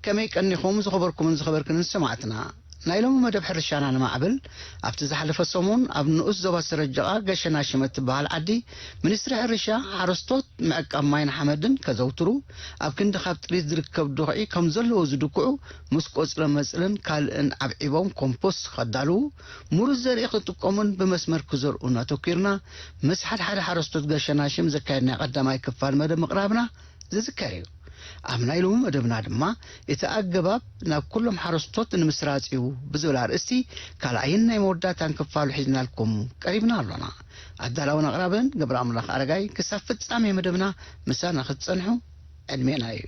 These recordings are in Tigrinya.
ከመይ ቀኒኹም ዝኸበርኩምን ዝኸበርክንን ሰማዕትና? ናይ ሎሚ መደብ ሕርሻና ንማዕብል፣ ኣብቲ ዝሓለፈ ሰሙን ኣብ ንኡስ ዞባ ሰረጀቓ ገሸና ሽመት ትበሃል ዓዲ፣ ሚኒስትሪ ሕርሻ ሓረስቶት ምዕቃብ ማይን ሓመድን ከዘውትሩ፣ ኣብ ክንዲ ካብ ጥሪት ዝርከብ ዱኽዒ ከም ዘለዎ ዝድክዑ፣ ምስ ቆጽለ መጽልን ካልእን ኣብዒቦም ኮምፖስት ከዳልዉ፣ ምሩዝ ዘርኢ ክጥቀሙን ብመስመር ክዘርኡን ኣተኲርና፣ ምስ ሓደ ሓደ ሓረስቶት ገሸና ሽም ዘካየድናዮ ቀዳማይ ክፋል መደብ ምቕራብና ዝዝከር እዩ። ኣብ ናይ ሎሚ መደብና ድማ፣ እቲ ኣገባብ ናብ ኩሎም ሓረስቶት ንምስራጽ እዩ ብዝብል ኣርእስቲ፣ ካልኣይን ናይ መወዳእታን ክፋሉ ሒዝናልኩም ቀሪብና ኣሎና። ኣዳላውን ኣቕራብን ገብረ ኣምላኽ ኣረጋይ፣ ክሳብ ፍጻሜ መደብና ምሳና ክትጸንሑ ዕድሜና እዩ።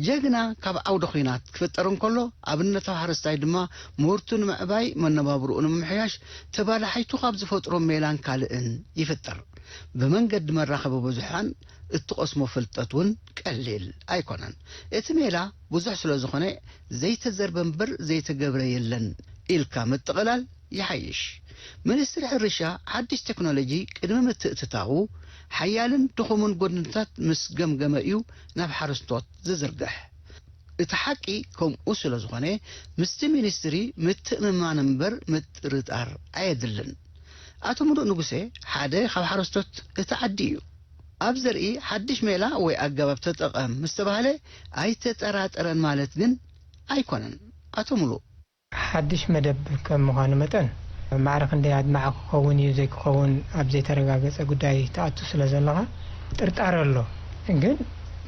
ጀግና ካብ ዓውደ ኹናት ክፍጠር እንከሎ፣ ኣብነታዊ ሓረስታይ ድማ ምህርቱ ንምዕባይ፣ መነባብርኡ ንምምሕያሽ፣ ተባላሓይቱ ካብ ዝፈጥሮ ሜላን ካልእን ይፍጠር። ብመንገዲ መራኸቢ ብዙሓን እትቐስሞ ፍልጠት እውን ቀሊል ኣይኮነን። እቲ ሜላ ብዙሕ ስለ ዝኾነ፣ ዘይተዘርበ እምበር ዘይተገብረ የለን ኢልካ ምጥቕላል ይሓይሽ። ሚኒስትሪ ሕርሻ ሓድሽ ቴክኖሎጂ ቅድሚ ምትእትታዉ፣ ሓያልን ድኹምን ጎድንታት ምስ ገምገመ እዩ ናብ ሓረስቶት ዝዝርግሕ። እቲ ሓቂ ከምኡ ስለ ዝኾነ፣ ምስቲ ሚኒስትሪ ምትእምማን እምበር ምጥርጣር ኣየድልን። ኣቶ ምሉእ ንጉሴ ሓደ ካብ ሓረስቶት እቲ ዓዲ እዩ። ኣብ ዘርኢ ሓድሽ ሜላ ወይ ኣገባብ ተጠቐም ምስ ተባህለ ኣይተጠራጠረን ማለት ግን ኣይኮነን። ኣቶ ምሉእ። ሓድሽ መደብ ከም ምዃኑ መጠን፣ ማዕረ ክንደይ ኣድማዒ ክኸውን እዩ ዘይክኸውን ኣብ ዘይተረጋገጸ ጉዳይ ትኣቱ ስለ ዘለኻ፣ ጥርጣረ ኣሎ። ግን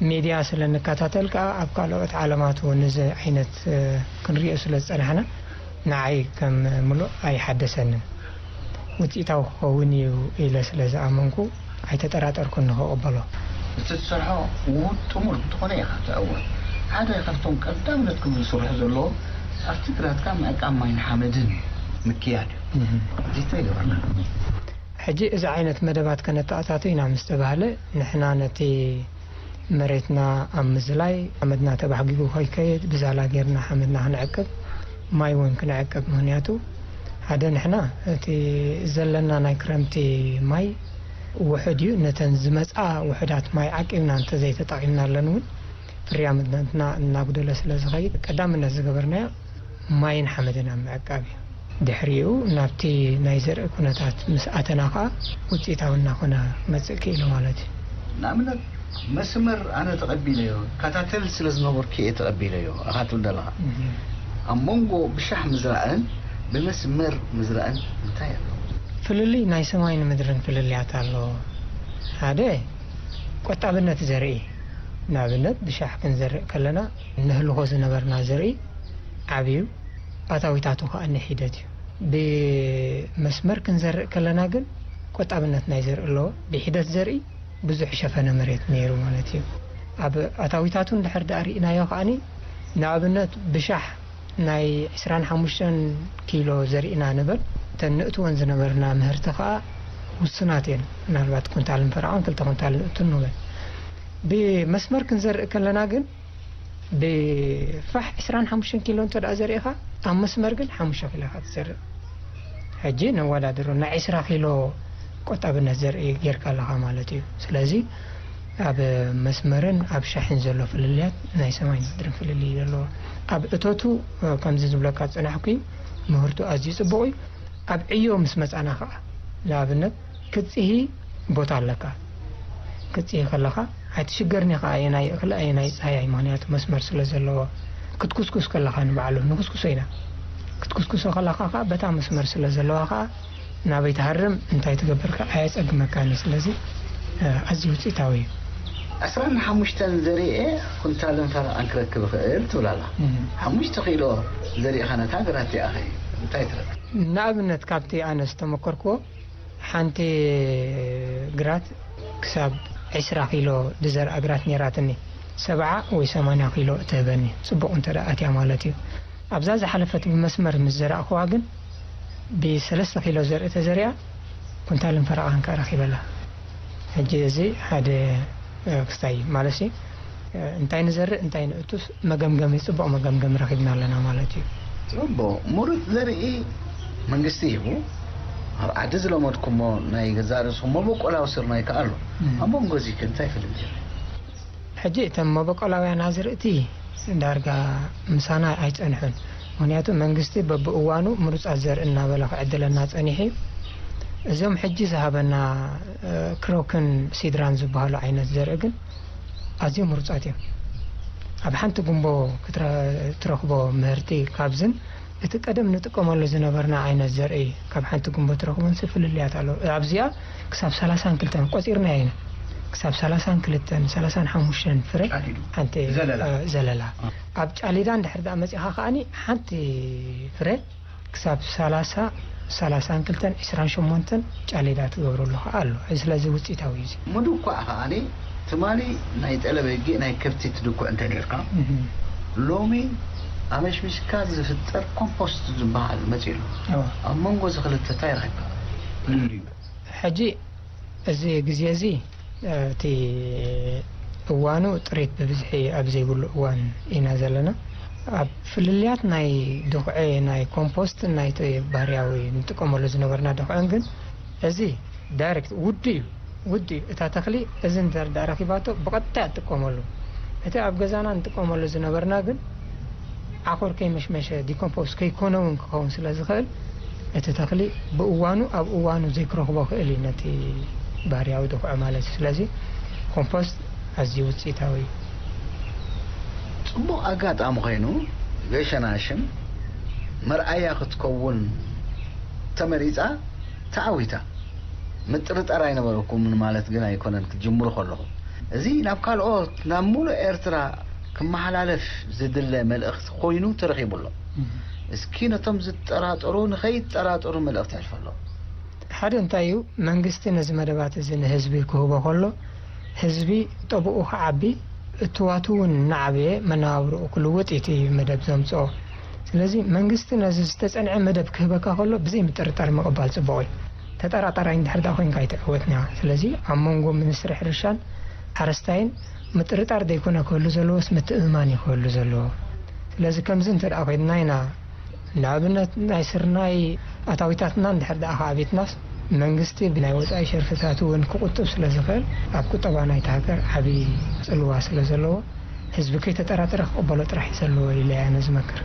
ሚድያ ስለ እንከታተል ከኣ፣ ኣብ ካልኦት ዓለማት እውን እዚ ዓይነት፣ እ፣ ክንሪኦ ስለ ዝጸናሕና፣ ንዓይ ከም ምሉእ ኣይሓደሰንን። ውጽኢታዊ ክኸውን እዩ ኢለ ስለ ዝኣመንኩ፣ ኣይተጠራጠርኩን ንኽቕበሎ። እቲ ትሰርሖ ውሁድ ጥሙር እንተኾነ ኢኻ ትዕወት። ሓደ ካብቶም ቀዳምነት ክብሉ ዝስርሑ ዘለዎ ኣብቲ ግራትካ ምዕቃብ ማይን ሓመድን ምክያድ እዩ። እህ። እዚ እንታይ ይገብረና? ሕጂ እዚ ዓይነት መደባት ከነተኣታቱ ኢና ምስ ተባህለ፣ ንሕና ነቲ መሬትና ኣብ ምዝላይ፣ ሓመድና ተባሕጊጉ ከይከይድ ብዛላ ጌርና ሓመድና ክንዕቅብ፣ ማይ እውን ክንዕቅብ። ምኽንያቱ ሓደ ንሕና እቲ ዘለና ናይ ክረምቲ ማይ ውሑድ እዩ። ነተን ዝመጽኣ ውሑዳት ማይ ዓቂብና እንተዘይተጠቒምናለን እውን ፍርያምነትና እናጉደለ ስለ ዝኸይድ ቀዳምነት ዝገበርናዮ ማይን ሓመድን ኣብ ምዕቃብ እዩ። ድሕሪኡ ናብቲ ናይ ዘርኢ ኩነታት ምስ ኣተና ኸኣ ውጽኢታዊ እናኾነ ክመጽእ ክኢሉ ማለት እዩ። ንኣብነት መስመር ኣነ ተቐቢለዮ፣ እከታተል ስለ ዝነበርኩ እየ ተቐቢለዮ ኢኻ ትብል ዘለኻ። እህ። ኣብ መንጎ ብሻሕ ምዝራእን ብመስመር ምዝራእን እንታይ ኣሎ? ፍልልይ ናይ ሰማይን ምድርን ፍልልያት ኣሎ። ሓደ ቆጣብነት ዘርኢ፣ ንኣብነት ብሻሕ ክንዘርእ ከለና ነህልኾ ዝነበርና ዘርኢ ዓብዩ፣ ኣታዊታቱ ከኣ ንሒደት እዩ። ብመስመር ክንዘርእ ከለና ግን ቆጣብነት ናይ ዘርኢ ኣለዎ። ብሒደት ዘርኢ ብዙሕ ሸፈነ መሬት ነይሩ ማለት እዩ። ኣብ ኣታዊታቱ እንድሕር ደኣ ርኢናዮ ከኣኒ፣ ንኣብነት ብሻሕ ናይ ዕስራን ሓሙሽተን ኪሎ ዘሪእና ንበል፣ እተን ንእትወን ዝነበርና ምህርቲ ከኣ ውሱናት እየን። ምናልባት ኩንታልን ፈረቓን ክልተ ኩንታል ንእቱ ንበል። ብመስመር ክንዘርእ ከለና ግን፣ ብፋሕ ዕስራን ሓሙሽተን ኪሎ እንተ ደኣ ዘሪእኻ፣ ኣብ መስመር ግን ሓሙሽተ ኪሎ ኢኻ ትዘርእ። ሕጂ ነወዳድሮ፣ ናይ ዕስራ ኪሎ ቆጣብነት ዘርኢ ጌርካ ኣለኻ ማለት እዩ። ስለዚ ኣብ መስመርን ኣብ ሻሕን ዘሎ ፍልልያት ናይ ሰማይን ምድርን ፍልልይ ዘለዎ። ኣብ እቶቱ፣ ከምዚ ዝብለካ ዝጸናሕኩ፣ ምህርቱ ኣዝዩ ጽቡቕ እዩ። ኣብ ዕዮ ምስ መጻና ከኣ፣ ንኣብነት፣ ክትጽሂ ቦታ ኣለካ። ክትጽሂ ከለኻ ኣይትሽገርን ኢኻ፣ ኣየናይ እኽሊ ኣየናይ ጻህያይ፣ ምኽንያቱ መስመር ስለ ዘለዎ። ክትኩስኩስ ከለኻ ንባዕሉ ንኹስኩሶ ኢና። ክትኩስኩሶ ከለኻ ከኣ በታ መስመር ስለ ዘለዋ ከኣ ናበይ ትሃርም እንታይ ትገብር ከኣ ኣየጸግመካን እዩ። ስለዚ፣ እ፣ ኣዝዩ ውጽኢታዊ እዩ። ዕስራን ሓሙሽተን ዘሪኤ ኩንታልን ፈረቓን ክረክብ እኽእል ትብል ኣላ። እም። ሓሙሽተ ኪሎ ዘሪእኻ ነታ ግራት እዚኣ ኸ እንታይ ትረክብ? ንኣብነት ካብቲ ኣነ ዝተመከርክዎ ሓንቲ ግራት ክሳብ ዕስራ ኪሎ ዝዘርኣ ግራት ነይራትኒ። ሰብዓ ወይ ሰማንያ ኪሎ እትህበኒ፣ ጽቡቕ እንተ ደኣ ኣትያ ማለት እዩ። ኣብዛ ዝሓለፈት ብመስመር ምስ ዘራእኽዋ ግን፣ ብሰለስተ ኪሎ ዘርኢ ተዘሪኣ፣ ኩንታልን ፈረቓን ከኣ ረኺበላ። ሕጂ እዚ ሓደ፣ እ፣ ክስታይ ማለት እዩ። እ፣ እንታይ ንዘርእ፣ እንታይ ንእቱስ መገምገሚ፣ ጽቡቕ መገምገሚ ረኺብና ኣለና ማለት እዩ። ጽቡቕ። ምሩጽ ዘርኢ መንግስቲ ሂቡ፣ ኣብ ዓዲ ዝለመድኩሞ ናይ ገዛእ ርእስኹም መበቆላዊ ስርናይ ከኣ ኣሎ። እም። ኣብ መንጎ እዚ ከ እንታይ ፍልልይ ኣሎ? ሕጂ እተን መበቆላውያን ኣዝርእቲ ዳርጋ ምሳና ኣይጸንሑን። ምኽንያቱ መንግስቲ በብእዋኑ ምሩጻት ዘርኢ እናበለ ክዕድለና ጸኒሑ እዩ። እዞም ሕጂ ዝሃበና፣ እ፣ ክሮክን ሲድራን ዝበሃሉ ዓይነት ዘርኢ ግን ኣዝዮም ምሩጻት እዮም። ኣብ ሓንቲ ጉንቦ ክትረ-፣ ትረኽቦ ምህርቲ ካብዝን እቲ ቀደም ንጥቀመሉ ዝነበርና ዓይነት ዘርኢ ካብ ሓንቲ ጉንቦ ትረኽቦን ፍልልያት ኣሎ። ኣብዚኣ ክሳብ ሰላሳን ክልተን ቆጺርናዮ ኢና። ክሳብ ሰላሳን ክልተን፣ ሰላሳን ሓሙሽተን ፍረ ጫሊዱ። ሓንቲ፣ ዘለላ። እ፣ ዘለላ። እ። ኣብ ጫሊዳ እንድሕር ደኣ መጺኻ ከኣኒ ሓንቲ ፍረ ክሳብ ሰላሳ፣ ሰላሳን ክልተን፣ ዕስራን ሸሞንተን ጫሊዳ ትገብረሉ ከኣ ኣሎ። ስለዚ ውጽኢታዊ እዩ እዚ። ምድኳዕ ከኣኒ ትማሊ ናይ ጠለበ ጊእ ናይ ከብቲ ትድኩዕ እንተ ኔርካ፣ እህ። ሎሚ ኣመሽሚሽካ ዝፍጠር ኮምፖስት ዝበሃል መጺኡ ኣሎ። እወ። ኣብ መንጎ እዚ ክልተ እንታይ ረኺብካ? ፍልልዩ። ሕጂ እዚ ግዜ እዚ፣ እቲ እዋኑ ጥሪት ብብዝሒ ኣብ ዘይብሉ እዋን ኢና ዘለና። ኣብ ፍልልያት ናይ ድኹዒ፣ ናይ ኮምፖስት፣ ናይቲ ባህርያዊ ንጥቀመሉ ዝነበርና ድኹዕን ግን፣ እዚ ዳይሬክት ውዲ እዩ፣ ውዲ እዩ። እታ ተኽሊ እዚ እንተ ደኣ ረኺባቶ ብቐጥታ እያ ትጥቀመሉ። እቲ ኣብ ገዛና ንጥቀመሉ ዝነበርና ግን ዓኾር ከይመሽመሸ፣ ዲኮምፖስ ከይኮነ እውን ክኸውን ስለ ዝኽእል፣ እቲ ተኽሊ ብእዋኑ፣ ኣብ እዋኑ ዘይክረኽቦ ክእል እዩ፣ ነቲ ባህርያዊ ድኹዒ ማለት እዩ። ስለዚ ኮምፖስት ኣዝዩ ውጽኢታዊ እዩ። ጽቡቕ ኣጋጣሚ ኮይኑ፣ ገሸናሽም መርኣያ ክትከውን ተመሪጻ፣ ተዓዊታ። ምጥርጣር ኣይነበረኩምን ማለት ግን ኣይኮነን፣ ክትጅምሩ ከለኹም። እዚ ናብ ካልኦት፣ ናብ ሙሉእ ኤርትራ ክመሓላለፍ ዝድለ መልእኽቲ ኮይኑ ተረኺቡ ኣሎ። እህ። እስኪ ነቶም ዝጠራጠሩ ንኸይጠራጠሩ መልእኽቲ ኣሕልፈሎም። ሓደ እንታይ እዩ፣ መንግስቲ ነዚ መደባት እዚ ንህዝቢ ክህቦ ከሎ፣ ህዝቢ ጠብኡ ክዓቢ፣ እትዋቱ እውን እናዓበየ መነባብርኡ ክልውጥ እዩ እቲ መደብ ዘምጽኦ። ስለዚ መንግስቲ ነዚ ዝተጸንዐ መደብ ክህበካ ከሎ ብዘይ ምጥርጣር ምቕባል ጽቡቕ እዩ። ተጠራጣራይ እንድሕር ደኣ ኮይንካ ኣይትዕወትን ኢኻ። ስለዚ ኣብ መንጎ ሚኒስትሪ ሕርሻን ሓረስታይን ምጥርጣር ዘይኮነ ክህሉ ዘለዎስ ምትእምማን እዩ ክህሉ ዘለዎ። ስለዚ ከምዚ እንተ ደኣ ኮይንና ኢና፣ ንኣብነት ናይ ስርናይ ኣታዊታትና እንድሕር ደኣ ከኣቢትናስ መንግስቲ ብናይ ወጻኢ ሸርፍታት እውን ክቁጥብ ስለ ዝኽእል ኣብ ቁጠባ ናይታ ሃገር ዓቢ ጽልዋ ስለ ዘለዎ ህዝቢ ከይተጠራጠረ ክቕበሎ ጥራሕ እዩ ዘለዎ ኢለ እየ ኣነ ዝመክር።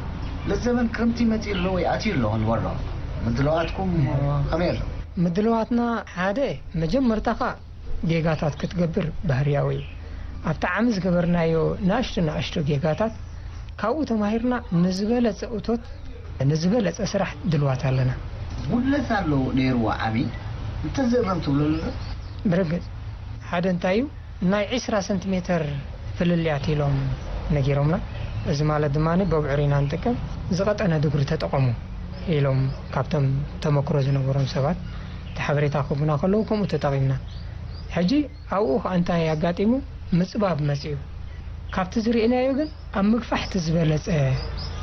ለዘበን ክረምቲ መጺኡ ኣሎ ወይ ኣትዩ ኣሎ ክንበሎ ምድለዋትኩም ከመይ ኣሎ? ምድለዋትና ሓደ መጀመርታኻ ጌጋታት ክትገብር ባህርያዊ እዩ። ኣብቲ ዓሚ ዝገበርናዮ ንኣሽቱ ንኣሽቱ ጌጋታት ካብኡ ተማሂርና ንዝበለጸ እቶት ንዝበለጸ ስራሕ ድልዋት ኣለና። ጉድለት ኣሎ ነይርዎ ዓሚ እንተዝእረም ትብለሉ ዶ? ብርግጽ ሓደ እንታይ እዩ ናይ ዕስራ ሰንቲሜተር ፍልልያት ኢሎም ነጊሮምና። እዚ ማለት ድማ በብዕር ኢና ንጥቀም፣ ዝቐጠነ ድጉሪ ተጠቐሙ ኢሎም ካብቶም ተመክሮ ዝነበሮም ሰባት እቲ ሓበሬታ ክህቡና ከለዉ ከምኡ ተጠቒምና። ሕጂ ኣብኡ ከኣ እንታይ ኣጋጢሙ? ምጽባብ መጺኡ። ካብቲ ዝርእናዮ ግን ኣብ ምግፋሕ እቲ ዝበለጸ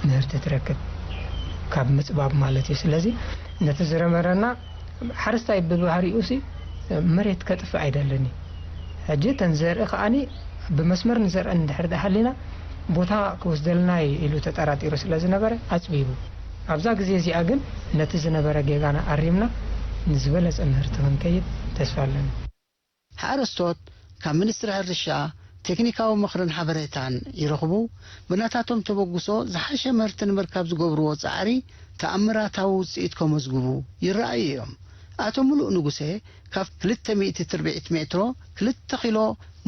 ምህርቲ ትረክብ፣ ካብ ምጽባብ ማለት እዩ። ስለዚ ነቲ ዝረመረና ሓረስታይ ብባህሪኡሲ መሬት ከጥፍእ ኣይደልን እዩ። ሕጂ እተን ዘርኢ ከኣኒ ብመስመር ንዘርአን እንድሕር ደኣ ሃሊና ቦታ ክወስደልና እዩ ኢሉ ተጠራጢሩ ስለ ዝነበረ ኣጽቢቡ። ኣብዛ ግዜ እዚኣ ግን ነቲ ዝነበረ ጌጋና ኣሪምና ንዝበለጸ ምህርቲ ክንከይድ ተስፋ ኣለኒ። ሓረስቶት ካብ ሚኒስትሪ ሕርሻ ቴክኒካዊ ምኽርን ሓበሬታን ይረኽቡ፣ ብናታቶም ተበግሶ ዝሓሸ ምህርቲ ንምርካብ ዝገብርዎ ጻዕሪ ተኣምራታዊ ውጽኢት ከመዝግቡ ይረኣዩ እዮም። ኣቶ ምሉእ ንጉሴ ካብ ክልተ ሚእቲ ትርብዒት ሜትሮ ክልተ ኪሎ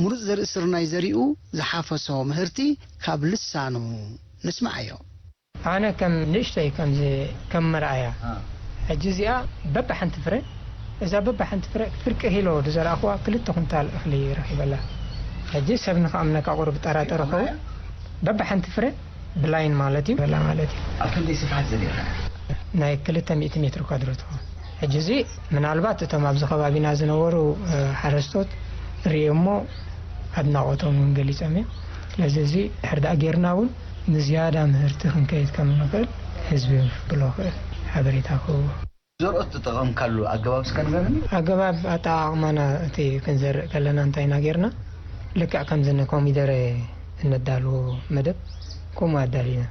ምሩጽ ዘርኢ ስርናይ ዘሪኡ ዝሓፈሶ ምህርቲ ካብ ልሳኑ ንስምዓዮ። ኣነ ከም ንእሽተይ ከምዚ ከም መርኣያ፣ አ። ሕጂ እዚኣ በብሓንቲ ፍረ፣ እዛ በብሓንቲ ፍረ ፍርቂ ኪሎ ዝዘራእኽዋ ክልተ ኩንታል እኽሊ ረኺበላ። ሕጂ ሰብ ንኽኣምነካ ቁሩብ ጠራጠር ኪሎ ይኸውን። መርኣያ? በብሓንቲ ፍረ ብላይን ማለት እዩ፣ በላ ማለት እዩ። ኣብ ክንደይ ስፍሓት ዘሪእኻ? ናይ ክልተ ሚእቲ ሜትሮ ኳድሮ ትኸውን። ሕጂ እዚ ምናልባት እቶም ኣብዚ ከባቢና ዝነበሩ፣ እ፣ ሓረስቶት ርእዮ እሞ ኣድናቖቶም እውን ገሊጾም እዮም። ስለዚ እዚ ድሕር ደኣ ጌርና እውን ንዝያዳ ምህርቲ ክንከይድ ከም ንኽእል ህዝቢ ክፍሎ ክእል ሓበሬታ ክህቦ። ዘርኦ እትጠቐምካሉ ኣገባብ እስከ ንገረኒ። ኣገባብ ኣጠቓቕማና እቲ ክንዘርእ ከለና እንታይ ኢና ጌርና? ልክዕ ከምዚ ንኮሚደረ እነዳልዎ መደብ ከምኡ ኣዳሊና።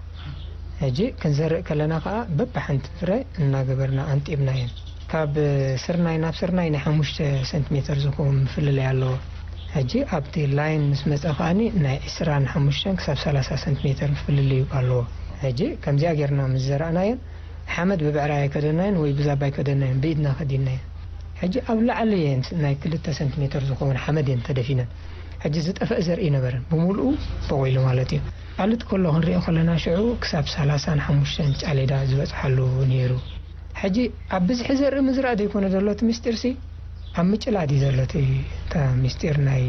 ሕጂ ክንዘርእ ከለና ከኣ በብሓንቲ ፍረ እናገበርና ኣንጢብናየን። ካብ ስርናይ ናብ ስርናይ ናይ ሓሙሽተ ሰንቲሜተር ዝኸውን ምፍልላይ ኣለዎ። ሕጂ ኣብቲ ላይን ምስ መጸ ከኣኒ ናይ ዕስራን ሓሙሽተን ክሳብ ሰላሳ ሰንቲሜተር ምፍልልይ ኣለዎ። ሕጂ ከምዚኣ ጌርና ምስ ዘራእናየን ሓመድ ብብዕራይ ኣይከደናየን ወይ ብዛባ ኣይከደናየን፣ ብኢድና ከዲናየን። ሕጂ ኣብ ላዕሊ እየን ናይ ክልተ ሰንቲሜተር ዝኸውን ሓመድ እየን ተደፊነን። ሕጂ ዝጠፍአ ዘርኢ ነበረን፣ ብምሉኡ በቑሉ ማለት እዩ። ቃልት ከሎ ክንሪኦ ከለና ሽዑ ክሳብ ሰላሳን ሓሙሽተን ጫሌዳ ዝበጽሓሉ ነይሩ። ሕጂ ኣብ ብዝሒ ዘርኢ ምዝራእ ዘይኮነ ዘሎ እቲ ምስጢርሲ፣ ኣብ ምጭላድ እዩ ዘሎ እቲ፣ እታ ምስጢር ናይ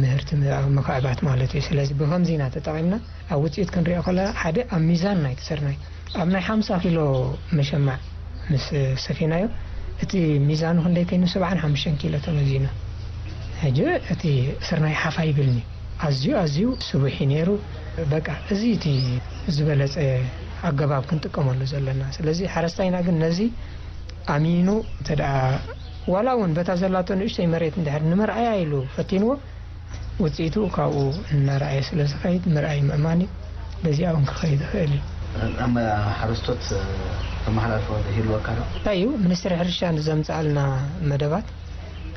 ምህርቲ ም-፣ ምኽዕባት ማለት እዩ። ስለዚ ብኸምዚ ኢና ተጠቒምና። ኣብ ውጽኢት ክንሪኦ ከለና ሓደ ኣብ ሚዛን ናይቲ ስርናይ ኣብ ናይ ሓምሳ ኪሎ መሸማዕ ምስ ሰፊናዮ፣ እቲ ሚዛኑ ክንደይ ኮይኑ? ሰብዓን ሓሙሽተን ኪሎ ተመዚኑ። ሕጂ እቲ ስርናይ ሓፍ ኣይብልን'ዩ። ኣዝዩ፣ ኣዝዩ ስቡሕ እዩ ነይሩ። በቃ እዚ እቲ ዝበለጸ ኣገባብ ክንጥቀመሉ ዘለና። ስለዚ ሓረስታይና ግን ነዚ ኣሚኑ እንተ ደኣ ዋላ እውን በታ ዘላቶ ንእሽተይ መሬት እንድሕር ንመርኣያ ኢሉ ፈቲንዎ፣ ውጽኢቱ ካብኡ እናረኣየ ስለ ዝኸይድ ምርኣይ ምእማን እዩ። በዚኣ እውን ክኸይድ ይኽእል እዩ። ኣብ ሓረስቶት ከመሓላልፎ ይህልወካ ዶ? እንታይ እዩ፣ ሚኒስትሪ ሕርሻ ንዘምጽኣልና መደባት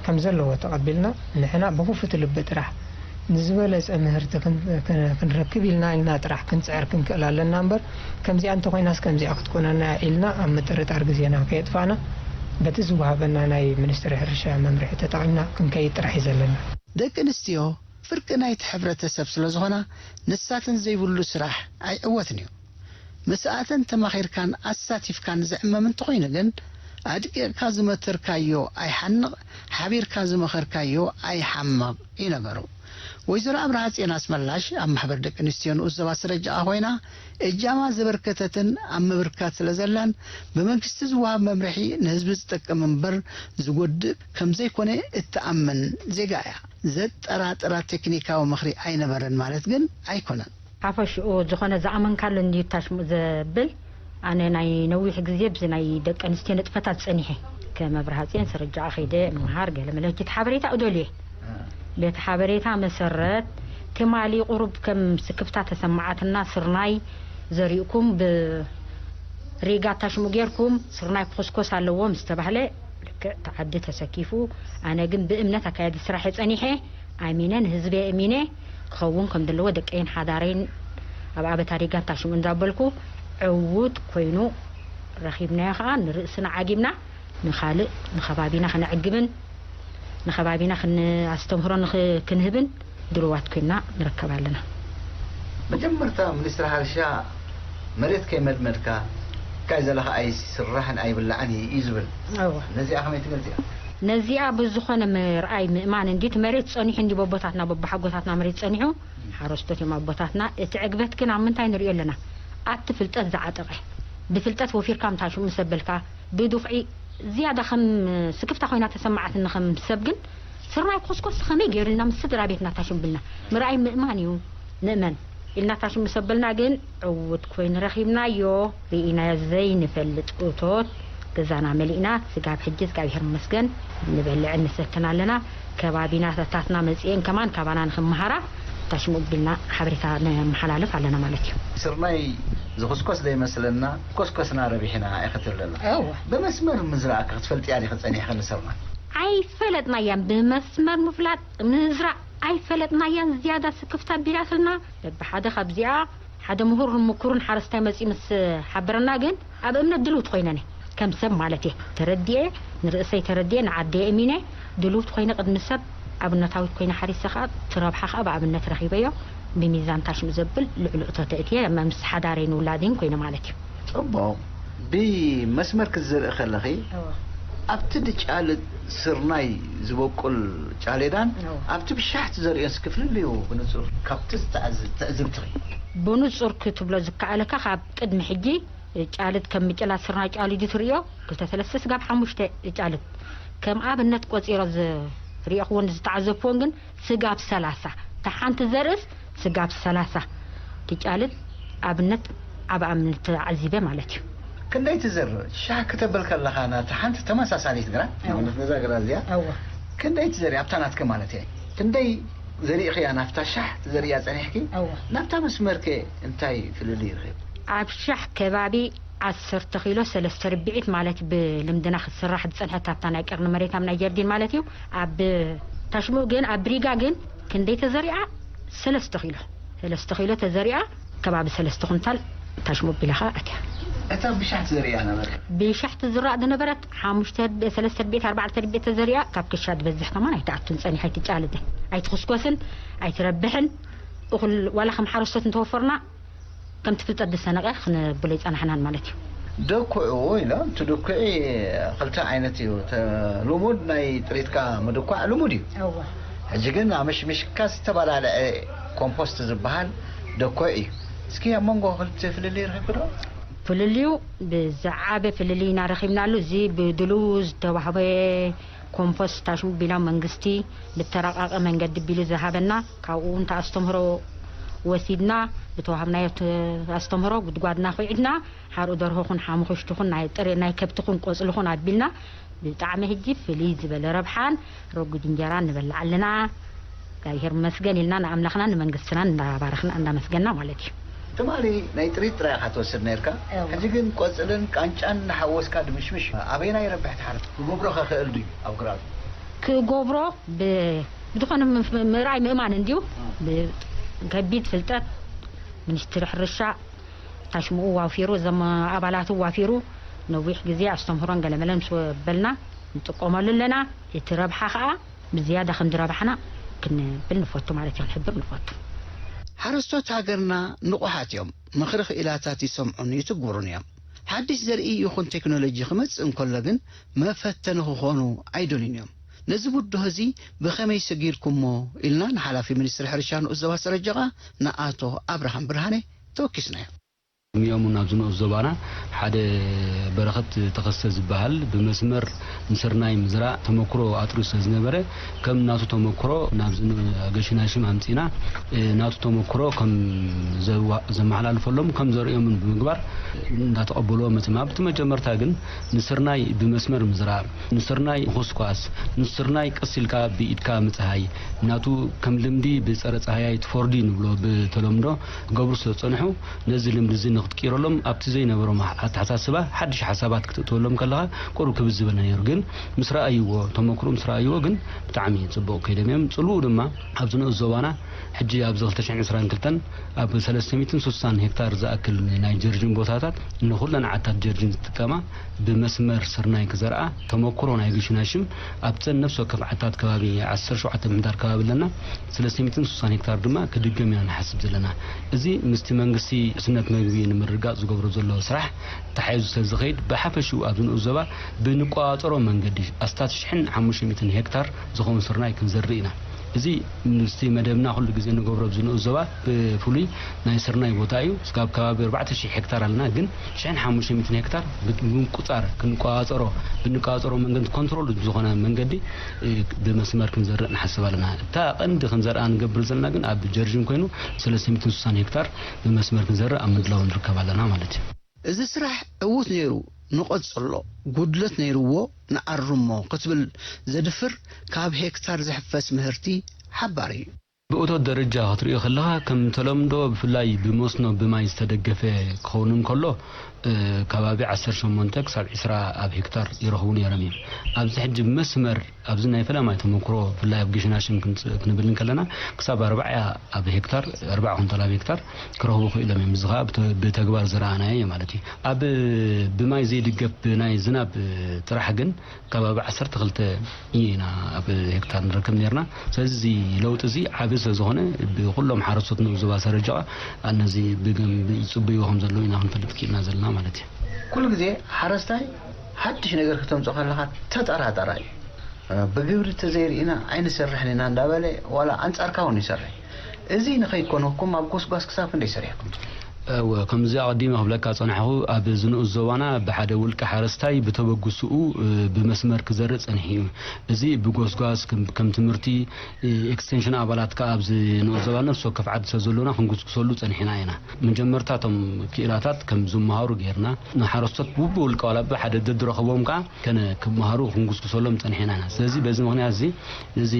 ከም ዘለዎ ተቐቢልና፣ ንሕና ብኽፉት ልቢ ጥራሕ ንዝበለጸ ምህርቲ ክን-፣ ክን-፣ ክንረክብ ኢልና፣ ኢልና ጥራሕ ክንጽዕር ክንክእል ኣለና እምበር፣ ከምዚኣ እንተኾይናስ ከምዚኣ ክትኮነና ኢልና ኣብ ምጥርጣር ግዜና ከየጥፋእና፣ በቲ ዝወሃበና ናይ ሚኒስትሪ ሕርሻ መምርሒ ተጠቒምና ክንከይድ ጥራሕ እዩ ዘለና። ደቂ ኣንስትዮ ፍርቂ ናይቲ ሕብረተሰብ ስለ ዝኾና፣ ንሳተን ዘይብሉ ስራሕ ኣይዕወትን እዩ። ምስኣተን ተማኺርካን ኣሳቲፍካን ዝዕመም እንተኾይኑ ግን፣ ኣድቂቕካ ዝመተርካዮ ኣይሓንቕ፣ ሓቢርካ ዝመኸርካዮ ኣይሓምቕ እዩ ነገሩ። ወይዘሮ ኣብርሃ ጽዮን ኣስመላሽ ኣብ ማሕበር ደቂ ኣንስትዮ ንኡስ ዞባ ስረጃኣ ኮይና፣ እጃማ ዘበርከተትን ኣብ ምብርካት ስለ ዘላን፣ ብመንግስቲ ዝወሃብ መምርሒ ንህዝቢ ዝጠቅም እምበር ዝጎድእ ከም ዘይኮነ እትኣምን ዜጋ እያ። ዘጠራጥራ ቴክኒካዊ ምኽሪ ኣይነበረን ማለት ግን ኣይኮነን። ሓፈሽኡ ዝኾነ ዝኣመንካሉ እንድዩ ታሽሙ ዘብል። ኣነ ናይ ነዊሕ ግዜ ብዚ ናይ ደቂ ኣንስትዮ ንጥፈታት ጸኒሐ። ከም ኣብርሃ ጽዮን ስርጃኣ ከይደ ምምሃር ገለ መለ ሕጂ እቲ ሓበሬታ እደልየ። በቲ ሓበሬታ መሰረት ትማሊ ቁሩብ ከም ስክፍታ ተሰማዓትና። ስርናይ ዘሪእኩም ብሪጋ ታሽሙ ጌርኩም ስርናይ ክኹስኮስ ኣለዎ ምስ ተባህለ ልክዕ እቲ ዓዲ ተሰኪፉ። ኣነ ግን ብእምነት ኣካያዲ ስራሕ ጸኒሐ። ኣሚነ፣ ንህዝበይ ኣሚነ ክኸውን ከም ዘለዎ ደቀይን ሓዳረይን ኣብ ኣበታ ሪጋ ታሽሙ እንዳበልኩ ዕዉት ኮይኑ ረኺብናዮ። ከኣ ንርእስና ዓጊብና ንኻልእ ንኸባቢና ክነዕግብን ንኸባቢና ክን-፣ ኣስተምህሮ ንኽ-፣ ክንህብን ድልዋት ኮይና ንርከብ ኣለና። መጀመርታ ሚኒስትሪ ሓርሻ መሬት ከይመልመልካ፣ ካይ ዘለኻ ኣይስራሕን ኣይብላዕን እዩ እዩ ዝብል። እወ። ነዚኣ ከመይ ትገልጽያ? ነዚኣ ብዝኾነ ምርኣይ ምእማን እንዲ እቲ መሬት ጸኒሑ እንዲ በቦታትና በቦሓጎታትና መሬት ጸኒሑ ሓረስቶት እዮም ኣቦታትና። እቲ ዕግበት ግን ኣብ ምንታይ ንሪኦ ኣለና? ኣብቲ ፍልጠት ዝዓጠቐ። ብፍልጠት ወፊርካ ምታሽሙ ምስ ኣበልካ ብዱፍዒ ዝያዳ ከም ስክፍታ ኮይና ተሰማዓትኒ። ከም ሰብ ግን ስርናይ ኮስኮስ ከመይ ገይሩ ኢልና ምስ ስድራ ቤትና ታሽምብልና ምርኣይ ምእማን እዩ። ንእመን ኢልና ታሽም ምስ ኣበልና ግን ዕዉት ኮይኑ ረኺብናዮ። ርኢናዮ ዘይንፈልጥ እቶት ገዛና መሊእና ስጋብ ሕጂ እግዚኣብሔር ይመስገን ንበልዕን ንሰትን ኣለና። ከባቢናታትና መጺኤን ከማን ካባና ንኽመሃራ ታሽሙ ቢልና ሓበሬታ ነመሓላልፍ ኣለና ማለት እዩ። ስርናይ ዝኹስኮስ ዘይመስለና ኮስኮስና ረቢሕና ኢኺ ትብለና። እወ። ብመስመር ምዝራእኪ ክትፈልጥያ ዲኺ ጸኒሕኺ ንስርናይ? ኣይፈለጥናያን። ብመስመር ምፍላጥ ምዝራእ ኣይፈለጥናያን። ዝያዳ ስክፍታ ቢላትና በብሓደ ካብዚኣ ሓደ ምሁርን ምኩርን ሓረስታይ መጺኡ ምስ ሓበረና ግን ኣብ እምነት ድልውቲ ኮይነን እየ። ከም ሰብ ማለት እየ። ተረዲኤ፣ ንርእሰይ ተረዲኤ፣ ንዓደየ እሚነ፣ ድልውቲ ኮይነ ቅድሚ ሰብ ኣብነታዊት ኮይነ ሓሪሰ ከኣ እቲ ረብሓ ከኣ ብኣብነት ረኺበዮ። ብሚዛን ታሽም ዘብል ልዕሊ እቶተ እትየ ምስ ሓዳረይን ውላደይን ኮይነ ማለት እዩ። ጽቡቕ። ብመስመር ክትዘርኢ ከለኺ፣ እወ። ኣብቲ ድጫልት ስርናይ ዝበቁል ጫሌዳን እወ። ኣብቲ ብሻሕ ትዘርእዮን እስኪ ፍልልዩ ብንጹር ካብቲ ዝተዓዝ-፣ ትዕዝብትኺ። ብንጹር ክትብሎ ዝከኣለካ ካብ ቅድሚ ሕጂ ጫልት ከም ምጭላት ስርናይ ጫሊዱ ትርእዮ፣ ክልተ ሰለስተ ስጋብ ሓሙሽተ ጫልት ከም ኣብነት ቆጺሮ ዝ-፣ ሪእኽዎን ዝተዓዘብክዎን ግን ስጋብ ሰላሳ፣ እታ ሓንቲ ዘርእስ ስጋብ ሰላሳ ትጫልል። ኣብነት ኣብ ኣምነት ተዓዚበ ማለት እዩ። ክንደይ ትዘርእ? ሻህ ክተብል ከለኻ ናታ ሓንቲ ተመሳሳሊት ግራት፣ እዋ። ንኣብነት ነዛ ግራት እዚኣ፣ እዋ። ክንደይ ትዘርእ? ኣብታ ናትኪ ማለት እየ። ክንደይ ዘሪእኽያ ናብታ ሻህ ትዘርእያ ጸኒሕኪ? እዋ። ናብታ መስመርከ እንታይ ፍልልይ ይረኺብ? ኣብ ሻህ ከባቢ ዓሰርተ ኪሎ፣ ሰለስተ ርብዒት ማለት ብልምድና ክትስራሕ ዝጸንሐት ኣብታ ናይ ቀርኒ መሬት ኣብ ናይ ጀርዲን ማለት እዩ። ኣብ ታሽሙ ግን ኣብ ብሪጋ ግን ክንደይ ተዘሪኣ? ሰለስተ ኪሎ። ሰለስተ ኪሎ ተዘሪኣ ከባቢ ሰለስተ ኩንታል ታሽሙ ቢላ ኸኣ ኣትያ። እታ ብሻሕ ትዘሪኣ ነበረት? ብሻሕ ትዝራእ ዝነበረት ሓሙሽተ ርብዒ፣ ሰለስተ ርብዒት፣ ኣርባዕተ ርብዒት ተዘሪኣ ካብ ክሻ ዝበዝሕ ከማን ኣይትኣቱን ጸኒሓ ኣይትጫልልን። ኣይትኹስኮስን፣ ኣይትረብሕን። እኹል ዋላ ከም ሓረስቶት እንተወፈርና ከምቲ ፍልጠት ዝሰነቐ ክነብሎ ይጸናሕናን ማለት እዩ። ደኩዑ ኢሎም፣ እቲ ድኩዒ ክልተ ዓይነት እዩ። ተ-፣ ልሙድ ናይ ጥሪትካ ምድኳዕ ልሙድ እዩ። እወ። ሕጂ ግን ኣመሽሚሽካ ዝተባላለዐ ኮምፖስት ዝበሃል ደኩዕ እዩ። እስኪ ኣብ መንጎ ክልተ ፍልልይ ረኺብኩ ዶ? ፍልልዩ ብዝዓበ ፍልልይ ኢና ረኺብናሉ። እዚ ብድሉ ዝተዋህበ ኮምፖስት ታሽሙ ቢላ መንግስቲ ብተረቃቀ መንገዲ ቢሉ ዝሃበና፣ ካብኡ እውን ኣስተምህሮ ወሲድና፣ ብተዋህብናዮ ተ-፣ ኣስተምህሮ ጉድጓድና ኹዒድና፣ ሓርኡ ደርሆኹን ሓሙኽሽትኹን ናይ ጥሬ ናይ ከብትኹን ቆጽልኹን ኣቢልና፣ ብጣዕሚ ሕጂ ፍልይ ዝበለ ረብሓን ረጉድ እንጀራ ንበልዕ ኣለና። እግዚኣብሔር ይመስገን ኢልና ንኣምላኽና ንመንግስትናን እንዳባረኽና እንዳመስገንና ማለት እዩ። ትማሊ ናይ ጥሪት ጥራይ ኢኻ ትወስድ ነርካ። እዎ። ሕጂ ግን ቆጽልን ቃንጫን እናሓወስካ ድምሽምሽ። ኣበየናይ ይረብሕ እቲ ሓረስታይ? ክገብሮ ከ ክእል ድዩ ኣብ ግራቱ? ክገብሮ ብ-፣ ብዝኾነ ም-፣ ምእራይ ምእማን እንድዩ። እ። ብ-፣ ከቢድ ፍልጠት ሚኒስትሪ ሕርሻ ታሽምኡ ዋፊሩ፣ እዞም ኣባላቱ ዋፊሩ፣ ነዊሕ ግዜ ኣስተምህሮን ገለመለን ምስ በልና ንጥቀመሉ ኣለና። እቲ ረብሓ ኸኣ ብዝያዳ ከም ዝረባሕና ክንብል ንፈቱ ማለት እዩ፣ ክንሕብር ንፈቱ። ሓረስቶት ሃገርና ንቑሓት እዮም። ምኽሪ ክኢላታት ይሰምዑን ይትግብሩን እዮም። ሓድሽ ዘርኢ ይኹን ቴክኖሎጂ ክመጽእ እንከሎ ግን መፈተኒ ክኾኑ ኣይደልዩን እዮም። ነዚ ብድሆ እዚ ብኸመይ ሰጊርኩሞ? ኢልና ንሓላፊ ሚኒስትሪ ሕርሻ ንኡስ ዞባ ሰረጀቓ ንኣቶ ኣብርሃም ብርሃነ ተወኪስናዮ። ቅድሚኦም እውን ኣብዚ ንኡስ ዞባና ሓደ በረኸት ተኸስተ ዝበሃል ብመስመር ንስርናይ ምዝራእ ተመክሮ ኣጥርዩ ስለ ዝነበረ፣ ከም ናቱ ተመክሮ ናብዚ ንገሽናሽም ኣምጺና፣ እ፣ ናቱ ተመክሮ ከም ዘዋ-፣ ዘመሓላልፈሎም፣ ከም ዘርእዮምን ብምግባር እንዳተቐበልዎም መጺኦም። ኣብቲ መጀመርታ ግን ንስርናይ ብመስመር ምዝራእ፣ ንስርናይ ምኹስኳስ፣ ንስርናይ ቀስ ኢልካ ብኢድካ ምጽሃይ፣ ናቱ ከም ልምዲ ብጸረ ጻህያይ ትፎርዲ ንብሎ ብተለምዶ ክገብሩ ስለ ዝጸንሑ፣ ነዚ ልምዲ እዚ ንክትቅይረሎም ኣብቲ ዘይነበሮም ኣተሓሳስባ ሓድሽ ሓሳባት ክትእትወሎም ከለኻ ቁሩብ ክብድ ዝበለ ነይሩ። ግን ምስ ረኣይዎ፣ ተመክሮ ምስ ረኣይዎ ግን ብጣዕሚ ጽቡቕ ከይዶም እዮም። ጽልኡ ድማ ኣብዚ ንኡስ ዞባና ሕጂ ኣብዚ ክልተ ሽሕን ዕስራን ክልተን ኣብ ሰለስተ ሚእትን ስሳን ሄክታር ዝኣክል ናይ ጀርጂን ቦታታት ንኹለን ዓታት ጀርጂን ዝጥቀማ ብመስመር ስርናይ ክዘርኣ ተመክሮ ናይ ግሽናሽም ኣብተን ነፍሲ ወከፍ ዓታት ከባቢ ዓሰርተ ሸውዓተ ምሕዳር ከባቢ ኣለና። ሰለስተ ሚእትን ስሳን ሄክታር ድማ ክድገም ኢና ንሓስብ ዘለና። እዚ ምስቲ መንግስቲ ውሕስነት መግቢ ንምርግጋጽ ዝገብሮ ዘሎ ስራሕ ተሓሒዙ ስለ ዝኸይድ፣ ብሓፈሽኡ ኣብዚ ንኡስ ዞባ ብንቆጻጸሮ መንገዲ ኣስታት ሽሕን ሓሙሽተ ሚእትን ሄክታር ዝኸውን ስርናይ ክንዘርእ ኢና። እዚ ምስቲ መደብና ኩሉ ግዜ ንገብሮ ኣብዚ ንኡስ ዞባ ብፍሉይ ናይ ስርናይ ቦታ እዩ። እስካብ ከባቢ ኣርባዕተ ሽሕ ሄክታር ኣለና፣ ግን ሽሕን ሓሙሽተ ሚእትን ሄክታር ብምቁጻር ክንቆጻጸሮ፣ ብንቆጻጸሮ መንገዲ ኮንትሮል ብዝኾነ መንገዲ፣ እ፣ ብመስመር ክንዘርእ ንሓስብ ኣለና። እታ ቀንዲ ክንዘርኣ ንገብር ዘለና ግን ኣብ ጀርጂን ኮይኑ ሰለስተ ሚእትን ስሳን ሄክታር ብመስመር ክንዘርእ ኣብ ምድላው ንርከብ ኣለና ማለት እዩ። እዚ ስራሕ ዕዉት ነይሩ፣ ንቐጽሎ፣ ጉድለት ነይርዎ፣ ንኣርሞ ክትብል ዘድፍር ካብ ሄክታር ዝሕፈስ ምህርቲ ሓባር እዩ። ብእቶት ደረጃ ክትርእዮ ከለኻ፣ ከም ተለምዶ ብፍላይ ብመስኖ ብማይ ዝተደገፈ ክኸውን እንከሎ፣ እ፣ ከባቢ ዓሰርተ ሸሞንተ ክሳብ ዕስራ ኣብ ሄክታር ይረኽቡ ነይሮም እዮም። ኣብዚ ሕጂ ብመስመር ኣብዚ ናይ ፈለማይ ተመክሮ፣ ብፍላይ ኣብ ግሽናሽም ክንጽ-፣ ክንብል እንከለና፣ ክሳብ ኣርባዓ ኣብ ሄክታር፣ ኣርባዓ ኩንታል ኣብ ሄክታር ክረኽቡ ክኢሎም እዮም። እዚ ኸኣ ብተ-፣ ብተግባር ዝረኣናዮ እዩ ማለት እዩ። ኣብ ብማይ ዘይድገፍ ብናይ ዝናብ ጥራሕ ግን ከባቢ ዓሰርተ ክልተ ኢና ኣብ ሄክታር ንረክብ ነርና። ስለዚ እዚ ለውጢ እዚ ዓቢ ስለ ዝኾነ፣ ብኩሎም ሓረስቶት ንኡስ ዞባ ሰረጀቓ ነዚ ብደንቢ ይጽበይዎ ከም ዘለዉ ኢና ክንፈልጥ ክኢልና ዘለና ማለት እዩ። ኩሉ ግዜ ሓረስታይ ሓድሽ ነገር ክተምጽኦ ከለኻ ተጠራጠራይ። ብግብሪ ተዘይርኢና ኣይንሰርሕን ኢና እንዳበለ ዋላ ኣንጻርካ እውን ይሰርሕ። እዚ ንኸይኮነኩም ኣብ ጎስጓስ ክሳብ ክንደይ ሰሪሕኩም? እወ፣ ከምዚ ኣቐዲመ ክብለካ ጸናሕኹ፣ ኣብ እዚ ንኡስ ዞባና ብሓደ ውልቀ ሓረስታይ ብተበግስኡ፣ እ፣ ብመስመር ክዘርእ ጸኒሑ እዩ። እዚ ብጎስጓስ ከም፣ ከም ትምህርቲ፣ እ፣ ኤክስቴንሽን ኣባላት ከኣ ኣብዚ ንኡስ ዞባ ነፍሲ ወከፍ ዓዲ ስለ ዘሎና ክንጉስጉሰሉ ጸኒሕና ኢና። መጀመርታ እቶም ክኢላታት ከም ዝመሃሩ ጌርና፣ ንሓረስቶት ብብውልቀ ዋላ ብሓደ ደድረኸቦም ከኣ ከነ ክመሃሩ ክንጉስጉሰሎም ጸኒሕና ኢና። ስለዚ በዚ ምኽንያት እዚ፣ እዚ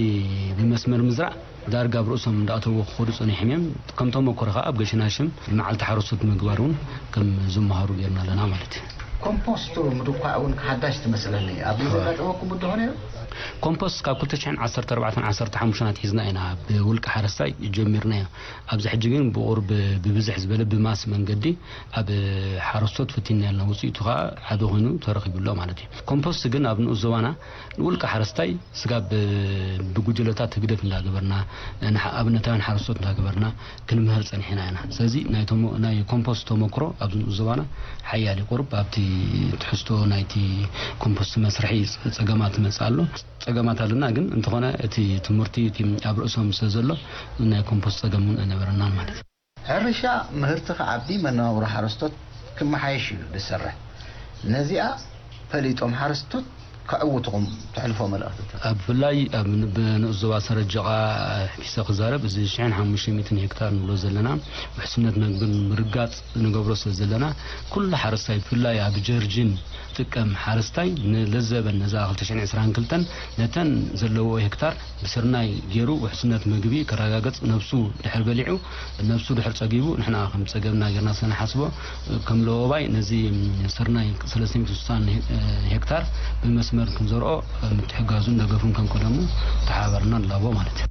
ብመስመር ምዝራእ ዳርጋ ኣብ ርእሶም እንዳኣተዎ ክኸዱ ጸኒሖም እዮም። ከም ተመክሮ ከኣ ኣብ ገሽናሽም መዓልቲ ሓረስቶት ምግባር እውን ከም ዝመሃሩ ጌርና ኣለና ማለት እዩ። ኮምፖስቱ ምድኳዕ እውን ሓዳሽ ትመስለኒ። ኣብ እወ። ዘጋጠመኩም ብድሆ ነይሩ? ኮምፖስት ካብ ክልተ ሽሕን ዓሰርተ ኣርባዕተን ዓሰርተ ሓሙሽተን ኣትሒዝና ኢና ብውልቂ ሓረስታይ ጀሚርናዮ። ኣብዚ ሕጂ ግን ብቑሩብ ብብዝሕ ዝበለ ብማስ መንገዲ ኣብ ሓረስቶት ፈቲንና ኣለና። ውጽኢቱ ከኣ ዓቢ ኮይኑ ተረኺቡ ኣሎ ማለት እዩ። ኮምፖስት ግን ኣብ ንኡስ ዞባና ንውልቂ ሓረስታይ ስጋብ ብጉጅለታት ህግደፍ እንዳገበርና፣ ንሓ-፣ ኣብነታውያን ሓረስቶት እንዳገበርና ክንምህር ጸኒሕና ኢና። ስለዚ ናይ ተሞ-፣ ናይ ኮምፖስት ተመክሮ ኣብዚ ንኡስ ዞባና ሓያል እዩ። ቁሩብ ኣብቲ ትሕዝቶ ናይቲ ኮምፖስት መስርሒ ጸ-፣ ጸገማት ይመጽእ ኣሎ። ጸገማት ኣለና፣ ግን እንተኾነ እቲ ትምህርቲ፣ እቲ ኣብ ርእሶም ስለ ዘሎ ናይ ኮምፖስት ጸገም እውን ኣይነበረናን ማለት እዩ። ሕርሻ ምህርቲ ክዓቢ፣ መነባብሮ ሓረስቶት ክመሓየሽ እዩ ዝሰርሕ። ነዚኣ ፈሊጦም ሓረስቶት ከዕውትኹም ተሕልፎ መልእኽትታት? ኣብ ብፍላይ ኣብ ን-፣ ብንኡስ ዞባ ሰረጀቓ ሒሰ ክዛረብ፣ እዚ ሽሕን ሓሙሽተ ሚእትን ሄክታር ንብሎ ዘለና ውሕስነት መግቢ ንምርጋጽ ንገብሮ ስለ ዘለና፣ ኩሉ ሓረስታይ ብፍላይ ኣብ ጀርጂን ጥቀም ሓረስታይ ንለዘበን ነዛ ክልተ ሽሕን ዕስራን ክልተን ነተን ዘለዎ ሄክታር ብስርናይ ገይሩ ውሕስነት መግቢ ከረጋግጽ፣ ነብሱ ድሕር በሊዑ፣ ነብሱ ድሕር ጸጊቡ፣ ንሕና ከም ጸገብና ጌርና ስለ ንሓስቦ፣ ከም ለወባይ ነዚ ስርናይ ሰለስተ ሚእቲ ስሳን ሄክታር ብመስመር ክንዘርኦ ምትሕጋዙን ደገፉን ከም ቀደሙ ተሓባበርና ንላቦ ማለት እዩ።